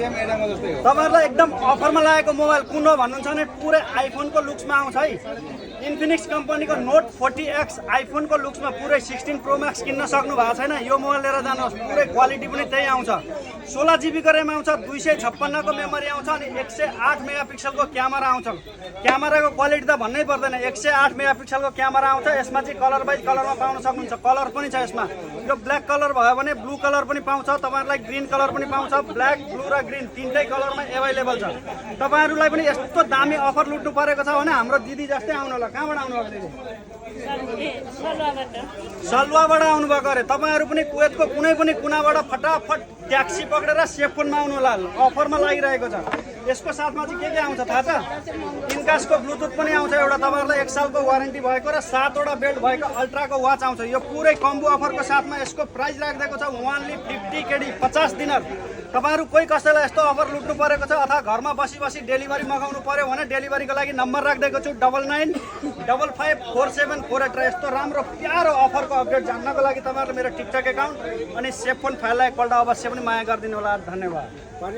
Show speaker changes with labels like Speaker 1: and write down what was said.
Speaker 1: तपाईहरुलाई एकदम अफरमा लागेको मोबाइल कुन हो भन्नुहुन्छ भने पुरै आइफोनको लुक्समा आउँछ है। इन्फिनिक्स कम्पनीको नोट 40X आइफोनको लुक्समा पुरै 16 प्रो मैक्स किन्न सक्नु भएको छैन, यो मोबाइल लिएर जानुहोस्। पुरै क्वालिटी पनि त्यही आउँछ। 16 GB को र्याम आउँछ, 256 को मेमोरी आउँछ अनि 108 मेगापिक्सलको क्यामेरा आउँछ। क्यामेराको क्वालिटी त भन्नै पर्दैन, 108 मेगापिक्सलको क्यामेरा आउँछ। यसमा चाहिँ कलर वाइज कलरमा पाउन सक्नुहुन्छ। कलर पनि छ यसमा। यो ब्ल्याक कलर भयो भने ब्लू कलर पनि पाउँछ, तपाईहरुलाई ग्रीन कलर पनि पाउँछ। ब्ल्याक, ब्लू र ग्रीन तीनटै कलरमा अवेलेबल छ। तपाईहरुलाई पनि यस्तो दामी अफर लुट्नु परेको छ भने हाम्रो दिदी जस्तै आउनु होला। कहाँबाट आउनु भएको दिदी? सलुवाबाट आउनु भएको अरे। तपाईहरु पनि कुवेतको कुनै पनि कुनाबाट फटाफट ट्याक्सी पक्रेर सेफोनमा आउनु होला। अफरमा लागिरहेको छ। यसको साथमा चाहिँ के आउँछ थाहा छ? इन्कासको ब्लुटुथ पनि आउँछ एउटा। तपाईहरुलाई 1 सालको वारेन्टी भएको र 7 वटा बेल्ट भएको अल्ट्राको वाच आउँछ। यो पुरै कम्बो अफरको साथमा यसको प्राइस राखिदिएको छ ओन्ली 50 KD 50 दिनर। तपाईहरु कोही कसैलाई यस्तो अफर लुट्नु परेको छ अथवा घरमा बसी बसी डेलिभरी मगाउनु पर्यो भने डेलिभरीको लागि नम्बर राखिदिएको छु 99554748 र यस्तो राम्रो प्यारो अफरको अपडेट जान्नको लागि तपाईहरुले मेरो टिकटक एकाउन्ट अनि सेफ फोन फाइललाई एकपल्ट अवश्य पनि माया गरिदिनु होला। धन्यवाद।